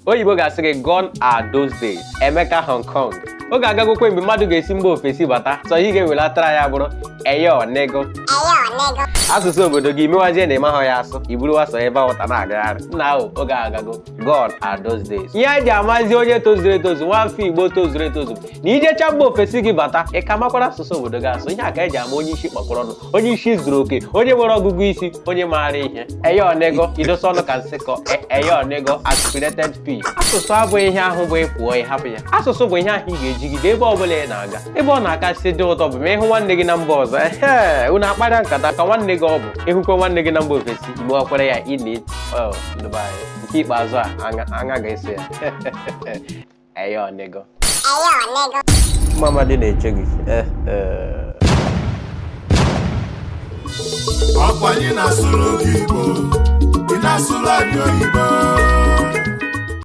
Oyibo ga-asị gị, "Gone are those days." Emeka Hong Kong, oge agagokwe mgbe mmadụ ga-esi mba ofesi bata, sọ ihe ga-ewelatara ya bụrụ "Eyo, nigga." Asụsụ obodo gị mewazie na ịmahọ ya asụ, iburuwa sọ ebe ọta na-agagharị nna ahụ. Oge agago, gone are those days. Ihe anyị ji amazi onye tozuru etozu, nwafọ Igbo tozuru etozu, na ijecha mba ofesi gị bata, ị ka makwara asụsụ obodo gị asụ. Ihe a ka eji ama onye isi kpakọrọ ọnụ, onye isi zuru oke, onye nwere ọgụgụ isi, onye maara ihe. "Eyo, nigga," idosa ọnụ ka nsịkọ. "Eyo, nigga," aspirated p. Asụsụ abụghị ihe ahụ bụ ịpụọ ịhapụ ya. Asụsụ bụ ihe ahụ ị ga-ejigide ebe ọ bụla ị na-aga. Ebe ọ na-akasị dị ụtọ bụ ma ịhụ nwanne gị na mba ọzọ, ehe, unu akparịa nkata ka nwanne gị. Ọ bụ ịhụkwa nwanne gị na mba ofesi, imewakwara ya ịna nke ikpeazụ a anya ga-eso ya. "Eyo, nigga." Mamadi na-eche gị. Eh. Ọkwa anyị na-asụrụ gị Igbo, ị na-asụrụ anyị oyibo.